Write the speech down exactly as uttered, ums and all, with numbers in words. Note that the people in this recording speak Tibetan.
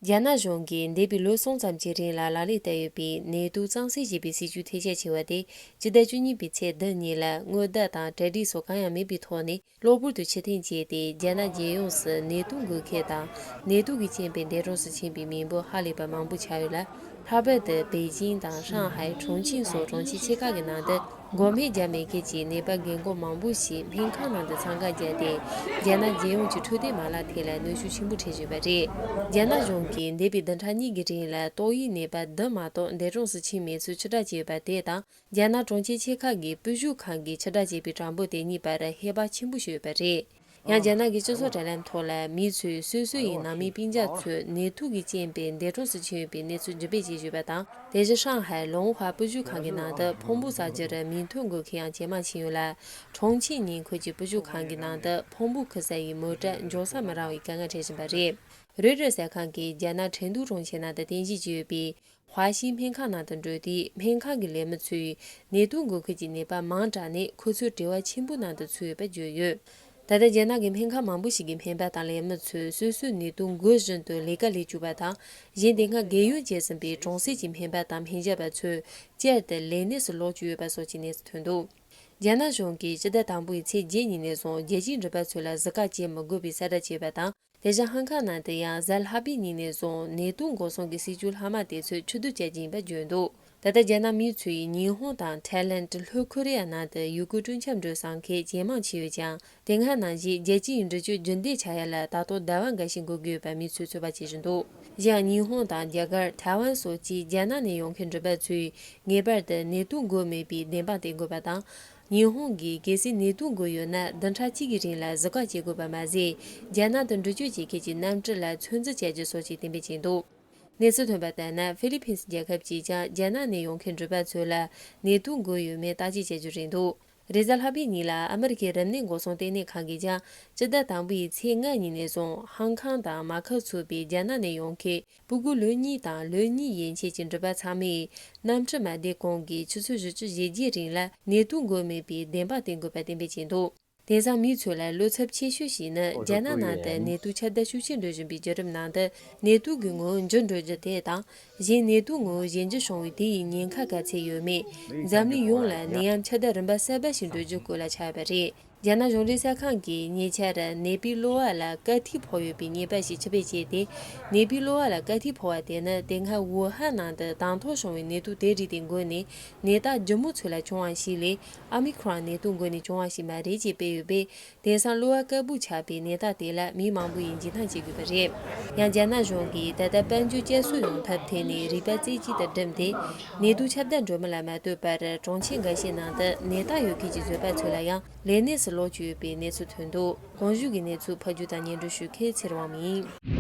རྒྱ་ནག་གཞུང་གིས་འདས་པའི་ལོ་གསུམ་ཙམ་གྱི་རིང་ལ་ལག་ལེན་བསྟར་ཡོད་པའི་ནེ་ཏུ་གཙང་སེལ་བྱེད་པའི་སྲིད་ཇུས་ཐེར་ཆ་ཆེ་བ་དེ། སྤྱི་ཟླ་བཅུ་གཉིས་པའི་ཚེས་བདུན་ཉིན་ལ་སྔོན་བརྡ་དང་གྲ་སྒྲིག་སོགས་གང་ཡང་མེད་པའི་ཐོག་ནས་གློ་བུར་དུ་ཕྱིར་འཐེན་བྱས་ཏེ། རྒྱ་ནག་རྒྱལ་ཡོངས་སུ་ནེ་ཏུ་འགོད་མཁན་དང་ནེ་ཏུ་གི་རྐྱེན་པས་འདས་གྲོངས་སུ་ཕྱིན་པའི་མི་འབོར་ཧ་ལས་པར་མང་པོ་ཆགས་ཡོད་ལ། ལྷག་པར་དུ་པེ་ཅིང་དང་ཧྲང་ཧའེ། ཁྲུང་ཆིང་སོགས་གྲོང་ཁྱེར་ཆེ་ཁག་གི་ནང་དུ། འགོག་སྨན་བརྒྱབ་མེད་མཁན་གྱི་ནད་པ་རྒན་འཁོགས་མང་པོ་ཞིག་སྨན་ཁང་ནང་དུ་འཚང་ཁ་བརྒྱབ་སྟེ། རྒྱ་ནག་རྒྱལ་ཡོངས་ཀྱི་འཕྲོད་བསྟེན་མ་ལག་ཐད་ལ་གནོན་ཤུགས་ཆེན་པོ་འཕྲད་བཞིན་པ་རེད། རྒྱ་ནག་གཞུང་གིས་འདས་པའི་བདུན་ཕྲག་གཉིས་ཀྱི་རིང་ལ་ཏོག་དབྱིབས་ནད་པ་བདུན་མ་གཏོགས་འདས་གྲོངས་སུ་ཕྱིན་མེད་ཚུལ་ཕྱིར་བསྒྲགས་བྱས་ཡོད་པ་དེ་དང་། རྒྱ་ནག་གྲོང་ཁྱེར་ཆེ་ཁག་གི་སྤོ་བཞུད་ཁང་གིས་ཕྱིར་བསྒྲགས་བྱས་པའི་གྲངས་འབོར་དེ་གཉིས་བར་ཧེ་བག་ཆེན་པོ་ཞིག་ཡོད་པ་རེད། ཡང་རྒྱ་ནག་གི་སྤྱི་ཚོགས་དྲ་ལམ་ཐོག་ལ་མི་ཚོས་སོ་སོ་ཡི་ནང་མི་སྤུན་ཀྱག་ཚོས་ནད་དུག་གི་རྐྱེན་པས་འདས་གྲོངས་སུ་ཕྱིན་ཡོད་པའི་གནས་ཚུལ་འགྲེམས་སྤེལ་བྱེད་བཞིན་པ་དང་། དེ་བཞིན་ཧྲང་ཧའེ་ལུང་ཧྭ་སྤོ་བཞུད་ཁང་གི་ནང་དུ་ཕུང་པོ་བསགས་རྒྱུར་མིག་ཐོ་འགོད་མཁན་ཡང་ཇེ་མང་ཕྱིན་ཡོད་ལ། ཁྲུང་ཆིང་ཉེ་འཁོར་གྱི་སྤོ་བཞུད་ཁང་གི་ནང་དུ་ཕུང་པོ་འཁུར་ས་ཡི་མོ་ཊ་འཇོག་ས་མི་རག་པའི་དཀའ་ངལ་འཕྲད་བཞིན་པ་རེད། རོའི་ཊར་གསར་ཁང་གིས་རྒྱ་ནག་ཁྲེང་ཏུའུ་གྲོང་ཁྱེར་ནང་དུ་རྟེན་གཞི་བྱས་ཡོད་པའི། ཧྭ་ཤིང་སྨན་ཁང་ནང་དུ་འགྲོ་དུས། སྨན་ཁང་གི་ལས་མི་ཚོས་ནད་དུག་འགོས་མཁན་གྱི་ནད་པ་མང་དྲགས་ནས། ཁོ་ཚོའི་བྲེལ་བ་ཆེན་པོའི་ནང་དུ་ཚུད་ཡོད་པ་བརྗོད་ཡོད། ད་ལྟ་རྒྱ་ནག་གི་སྨན་ཁང་མང་པོ་ཞིག་གི་སྨན་པ་དང་ལས་མི་ཚོས་སོ་སོའི་ནད་དུག་འགོས་བཞིན་དུ་ལས་ཀ་ལས་བཅུག་པ་དང་། གཞན། དེ་སྔ་རྒས་ཡོལ་བྱས་ཟིན་པའི་གྲོང་གསེབ་ཀྱི་སྨན་པ་དང་སྨན་ཞབས་པ་ཚོས་བསྐྱར་དུ་ལས་གནས་སུ་ལོག་བཅུག་ཡོད་པ་སོགས་ཀྱི་གནས་ཚུལ་ཐོན་འདུག་རྒྱ་ནག་གཞུང་གིས་སྤྱི་ཟླ་དང་པོའི་ཚེས་བརྒྱད་ཉིན་ནས་བཟུང་རྒྱལ་སྤྱིའི་འགྲུལ་པ་ཚོ་ལ་གཟི་ཁ་བྱེད་མི་དགོས་པའི་གསལ་བསྒྲགས་བྱས་པ་དང་། དེ་བཞིན་ཧང་ཀང་ནང་དུ་ཡང་གཟའ་ལྷག་པའི་ཉིན་ནས་བཟུང་ནད་དུག་འགོག་སྲུང་གི་སྲིད་ཇུས་ལྷག་མ་དེ་ཚོ་ཕྱིར་བསྡུ་བྱ་རྒྱུ་ཡིན་པ་བརྗོད་འདུག་ད་ལྟ་རྒྱ་ནག་མི་ཚོས་ཉི་ཧོང་དང་ཐའི་ལེན། ལྷོ་ཁོ་རེ་ཡ་ནང་དུ་ཡུལ་སྐོར་སྤྲོ་འཆམ་འགྲོ་བསམ་མཁན་ཇེ་མང་ཆེ་ཡོད་ཀྱང་། དེ་སྔ་ནང་བཞིན་རྒྱལ་སྤྱིའི་འགྲུལ་སྐྱོད་རྒྱུན་ལྡན་ཆགས་ཡ་ལ་ད་དུང་ཟླ་བ་འགའ་ཞིག་འགོར་གྱི་ཡོད་པ་མི་ཚོས་ཚོད་དཔག་བྱེད་བཞིན་འདུག་གཞན་ཡང་ཉི་ཧོང་དང་རྒྱ་གར། ཐའེ་ཝན་སོགས་ཀྱི་རྒྱ་ནག་ནས་ཡོང་མཁན་འགྲུལ་པ་ཚོས་ངེས་པར་དུ་ནད་དུག་འགོས་མེད་པའི་བདེན་དཔང་སྟེར་དགོས་པ་དང་། ཉི་ཧོང་གིས་གལ་སྲིད་ནད་དུག་འགོས་ཡོད་ན། བདུན་ཕྲག་གཅིག་གི་རིང་ལ་གཟིགས་སྐོར་བྱེད་དགོས་པ་མ་ཟད། རྒྱ་ནག་ཏུ་འགྲུལ་སྐྱོད་བྱེད་མཁན་གྱི་གནམ་གྲུ་ལ་ཚོད་འཛིན་བྱ་རྒྱུ་སོགས་ཀྱི་གཏན་འབེབས་བྱས་འདུག་གནས་ཚུལ་ཐོན་པ་ལྟར་ན། ཧྥི་ལི་ཕིན་སི་རྒྱལ་ཁབ་ཀྱིས་ཀྱང་རྒྱ་ནག་ནས་ཡོང་མཁན་འགྲུལ་པ་ཚོ་ལ་ནད་དུག་འགོས་ཡོད་མེད་བརྟག་དཔྱད་བྱ་རྒྱུ་རེད་འདུག་རེས་གཟའ་ལྷག་པའི་ཉིན་ལ་ཨ་མི་རི་ཀའི་རིམས་ནད་འགོག་སྲུང་ལྟེ་གནས་ཁང་གིས་ཀྱང་། སྤྱི་ཟླ་དང་པོའི་ཚེས་ལྔ་ཉིན་ནས་བཟུང་ཧང་ཀང་དང་མ་ཁ་ཚུད་པའི་རྒྱ་ནག་ནས་ཡོང་མཁན། སྤུ་གུ་ལོ་གཉིས་དང་ལོ་གཉིས་ཡན་ཆད་ཀྱི་འགྲུལ་པ་ཚང་མས་གནམ་གྲུ་མ་བསྡད་གོང་གི་ཆུ་ཚོད་བཞི་བཅུ་ཞེ་བརྒྱད་རིང་ལ་ནད་དུག་འགོས་མེད་པའི་བདེན་དཔང་སྟེར་དགོས་པ་གཏན་འབེབས་བྱས་འདུག་དེང་སང་མི་ཚོ་ལ་བློ་འཚབ་ཆེ་ཤོས་ཤིག་ནི། རྒྱ་ནག་ནང་དུ་ནད་དུག་ཁྱབ་གདལ་ཤུགས་ཆེ་འགྲོ་བཞིན་པའི་བརྒྱུད་རིམ་ནང་དུ། ནད་དུག་གི་ངོ་བོ་འགྱུར་འགྲོ་རྒྱུ་དེ་དང་། གཞན་ནད་དུག་ངོ་བོ་གཞན་འགྱུར་བྱུང་བའི་དེ་ཡི་ཉེན་ཁ་ག་ཚད་ཡོད་མེད། འཛམ་གླིང་ཡོངས་ལ་ནད་ཡམས་ཁྱབ་གདལ་རིམ་པ་གསར་པ་ཞིག་འགྲོ་རྒྱུ་སྐོར་ལ་ཆགས་པ་རེད། རྒྱ་ནག་གཞུང་འབྲེལ་གསར་ཁང་གིས་ཉེ་ཆར་ནད་པའི་གློ་བ་ལ་དཀའ་ཐིག་ཕོག་ཡོད་པའི་ཉེས་པ་ཞིག་ཕྱིར་འབུད་བྱས་ཏེ། ནད་པའི་གློ་བ་ལ་དཀའ་ཐིག་ཕོག་པ་དེ་ནི། དེ་སྔ་ཝུ་ཧན་ནང་དུ་དང་ཐོག་བྱུང་བའི་ནད་དུག་དེའི་རིགས་དེ་འགོས་ནས། ནད་རྟགས་ལྗིད་མོ་ཚོ་ལ་བྱུང་བ་ཞིག་ལས། ཨ་མི་ཁོ་རོན་ནད་དུག་འགོས་ནས་བྱུང་བ་ཞིག་མ་རེད་ཅེས་སྤེལ་ཡོད་པས། དེང་སང་གློ་བ་དཀར་པོ་ཆགས་པའི་ནད་རྟགས་དེ་ལ་མི་མང་པོ་ཡིས་འཇིགས་སྣང་བྱེད་དགོས་པ་རེད། ཡང་རྒྱ་ནག་གཞུང་གིས་ད་ལྟ་དཔལ་འབྱོར་བསྐྱར་གསོ་ཡོང་ཐབས་ཐད་ནས་རིག་པ་རྩེ་གཅིག་ཏུ་བསྒྲིམས་ཏེ། ནད་དུག་ཁྱབ་གདལ་འགྲོ་མིན་ལ་མ་ལྟོས་པར། གྲོང་ཁྱེར་འགའ་ཤས་ནང་དུ་ནད་རྟགས་ཡོད་མཁན་གྱི་བཟོད་པ་ཚོ་ལ་ཡང་ལས་གནས་སུ་ལོག་བཅུག་ཡོད་པའི་གནས་ཚུལ་ཐོན་འདུག་གོང་ཞུས་ཀྱི་གནས་ཚུལ་ཕབ་སྒྱུར་དང་སྙན་སྒྲོན་ཞུ་མཁན་ཚེ་རིང་དབང་མོ་ཡིན།